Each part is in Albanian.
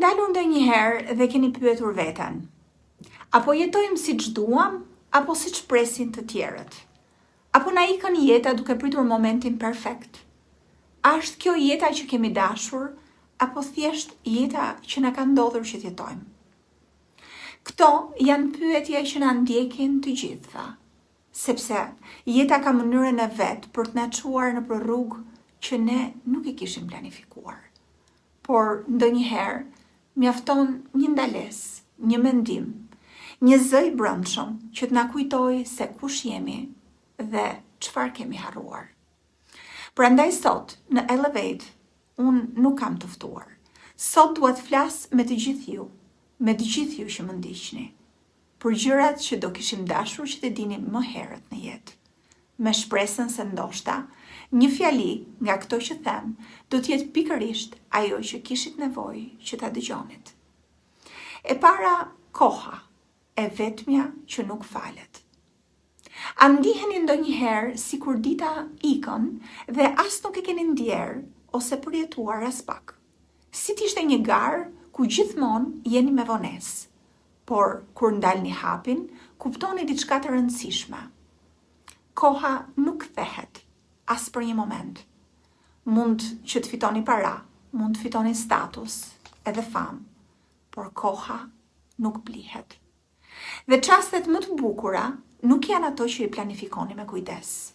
ndalur ndonjëherë dhe keni pyetur veten? Apo jetojmë siç duam, apo siç presin të tjerët? Apo na ikën jeta duke pritur momentin perfekt? A është kjo jeta që kemi dashur, apo thjesht jeta që na ka ndodhur që të jetojmë? Këto janë pyetje që na ndjekin të gjithëve, sepse jeta ka mënyrën e vet për të na çuar nëpër rrugë që ne nuk i kishim planifikuar. Por ndonjëherë mjafton një ndalesë, një mendim, një zë i brendshëm që të na kujtojë se kush jemi dhe çfarë kemi harruar. Prandaj sot në Elevate unë nuk kam të ftuar. Sot dua të flas me të gjithë ju, me të gjithë ju që më ndiqni. Për gjërat që do kishim dashur që të dinim më herët në jetë. Me shpresën se ndoshta, një fjali nga këto që them do të jetë pikërisht ajo që kishit nevojë që ta dëgjonit. E para, koha, e vetmja që nuk falet. A ndiheni ndonjëherë sikur dita ikën dhe as nuk e keni ndjerë ose përjetuar aspak? Si të ishte një garë ku gjithmonë jeni me vonesë. Por, kur ndalni hapin, kuptoni diçka të rëndësishme. Koha nuk kthehet, as për një moment. Mund që të fitoni para, mund të fitoni status, edhe famë, por koha nuk blihet. Dhe çastet më të bukura nuk janë ato që i planifikoni me kujdes.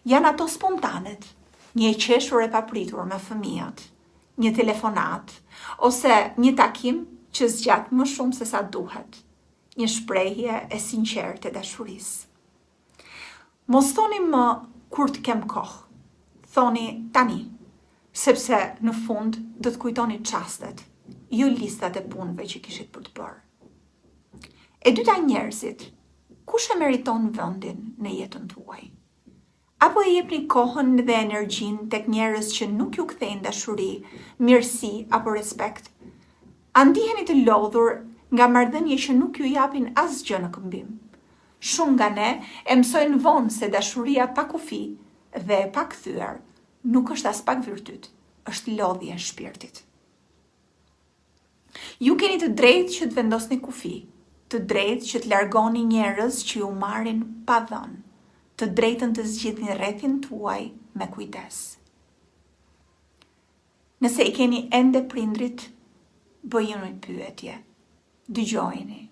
Janë ato spontanet, një e qeshur e papritur me fëmijët, një telefonatë ose një takim që zgjat më shumë se sa duhet, një shprehje e sinqertë e dashurisë. Mos thoni më kur të kem kohë. Thoni tani, sepse në fund do të kujtoni çastet, jo listat e punëve që kishit për të bërë. E dyta njerëzit, kush e meriton vendin në jetën tuaj? Apo e jepni kohën dhe energjinë tek njerëz që nuk ju kthejnë dashuri, mirësi apo respekt? A ndiheni të lodhur nga marrëdhënie që nuk ju japin asgjë në këmbim? Shumë nga ne e mësojnë vonë se dashuria pa kufi dhe e pakthyer nuk është aspak virtyt, është lodhje e shpirtit. Ju keni të drejtë që të vendosni kufi, të drejtë që të largoni njerëz që ju marrin pa dhënë, të drejtën të zgjidhni rrethin tuaj me kujdes. Nëse i keni ende prindrit, bëjuni pyetje, dëgjojini.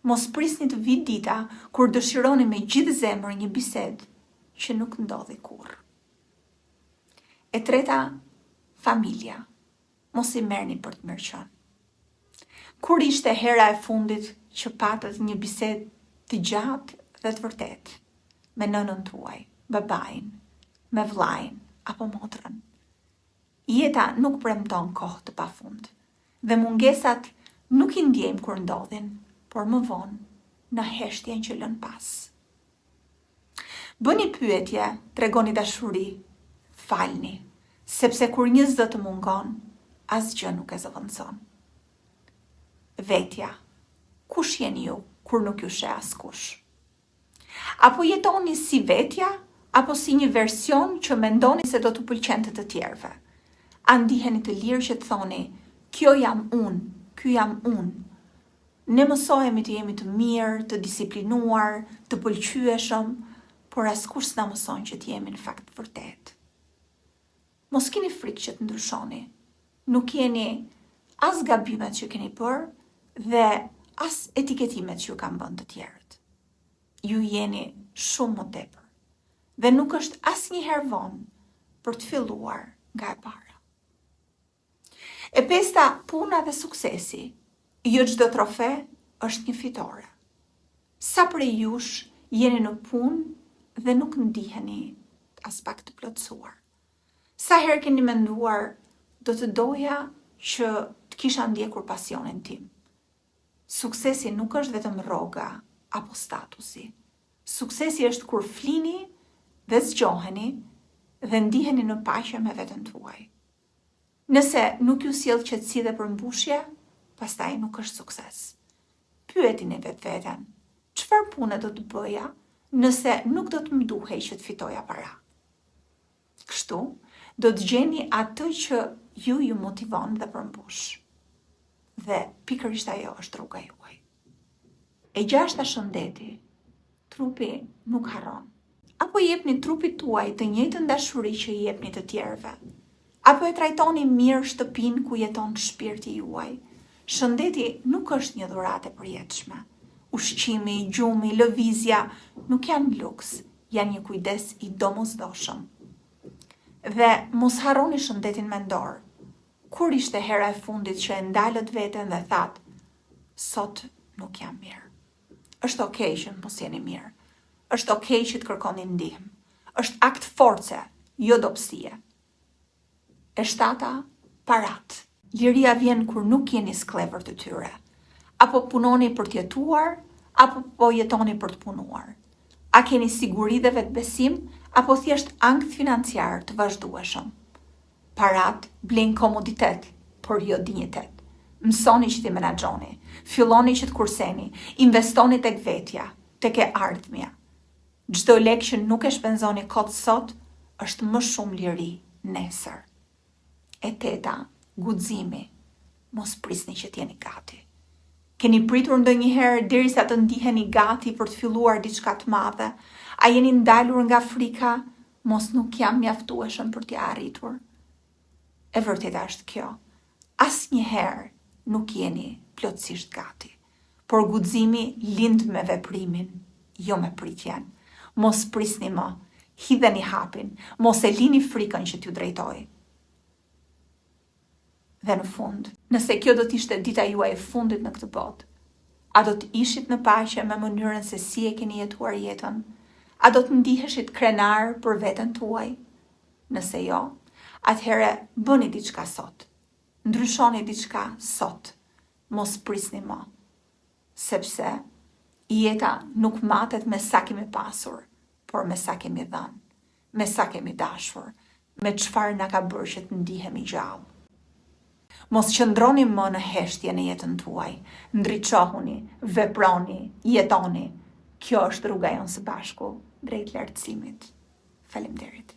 Mos prisni të vijë dita kur dëshironi me gjithë zemër një bisedë që nuk ndodhi kurrë. E treta, familja. Mos i merrni për të mirëqenë. Kur ishte hera e fundit që patët një bisedë të gjatë dhe të vërtetë me nënën tuaj, babain, me vëllain apo motrën? Jeta nuk premton kohë të pafund dhe mungesat nuk i ndjejmë kur ndodhin, por më vonë në heshtjen që lënë pas. Bëni pyetje, tregoni dashuri, falni, sepse kur një zë të mungon, asgjë nuk e zëvendëson. Vetja, kush jeni ju kur nuk ju sheh askush? Apo jetoni si vetja, apo si një version që mendoni se do t'u pëlqente të tjerëve? A ndiheni të lirë që të thoni, kjo jam unë, ky jam unë, Ne mësohemi të jemi të mirë, të disiplinuar, të pëlqyeshëm, por askush s'na mëson që të jemi në fakt të vërtetë. Mos kini frikë që të ndryshoni. Nuk jeni as gabimet që keni bërë dhe as etiketimet që ju kanë vënë të tjerët. Ju jeni shumë më tepër dhe nuk është asnjëherë vonë për të filluar nga e para. E pesta, puna dhe suksesi. Jo çdo trofe është një fitore. Sa prej jush jeni në punë dhe nuk ndiheni aspak të plotësuar? Sa herë keni menduar do të doja që të kisha ndjekur pasionin tim? Suksesi nuk është vetëm rroga apo statusi. Suksesi është kur flini dhe zgjoheni dhe ndiheni në paqe me veten tuaj. Nëse nuk ju sjell qetësi dhe përmbushje, pastaj nuk është sukses. Pyetini vetveten, çfarë pune do të bëja nëse nuk do të më duhej që të fitoja para? Kështu, do të gjeni atë që ju ju motivon dhe përmbush. Dhe pikërisht ajo është rruga juaj. E gjashta shëndeti. Trupi nuk harron. A po i jepni trupit tuaj të njëjtën dashuri që i jepni të tjerëve? A po e trajtoni mirë shtëpinë ku jeton shpirti juaj? Shëndeti nuk është një dhuratë e përjetshme. Ushqimi, gjumi, lëvizja nuk janë luks, janë një kujdes i domosdoshëm. Dhe mos harroni shëndetin mendor. Kur ishte hera e fundit që e ndalët veten dhe thatë, sot nuk jam mirë. Është okej që të mos jeni mirë. Është okej që të kërkoni ndihmë. Është akt force, jo dobësie. E shtata, paratë. Liria vjen kur nuk jeni skllevër të tyre. A po punoni për të jetuar, apo po jetoni për të punuar? A keni siguri dhe vetëbesim, apo thjesht ankth financiar të vazhdueshëm? Paratë blejnë komoditet, por jo dinjitet. Mësoni që t'i menaxhoni, filloni që të kurseni, investoni tek vetja, tek e ardhmja. Çdo lek që nuk e shpenzoni kot sot, është më shumë liri nesër. E teta, guximi, mos prisni që të jeni gati. Keni pritur ndonjëherë derisa të ndiheni gati për të filluar diçka të madhe? A jeni ndalur nga frika mos nuk jam mjaftueshëm për t'ia arritur? E vërteta është kjo. Asnjëherë nuk jeni plotësisht gati. Por guximi lind me veprimin, jo me pritjen. Mos prisni më, hidheni hapin, mos e lini frikën që t'ju drejtojë. Dhe në fund, nëse kjo do të ishte dita juaj e fundit në këtë botë, a do të ishit në paqe me mënyrën se si e keni jetuar jetën? A do të ndiheshit krenar për veten tuaj? Nëse jo, atëherë bëni diçka sot. Ndryshoni diçka sot. Mos prisni më. Sepse jeta nuk matet me sa kemi pasur, por me sa kemi dhënë. me sa kemi dashur, me çfarë na ka bërë që të ndihemi gjallë. Mos qëndroni më në heshtje në jetën tuaj, ndriçohuni, veproni, jetoni. Kjo është rruga jonë së bashku drejt lartësimit. Faleminderit.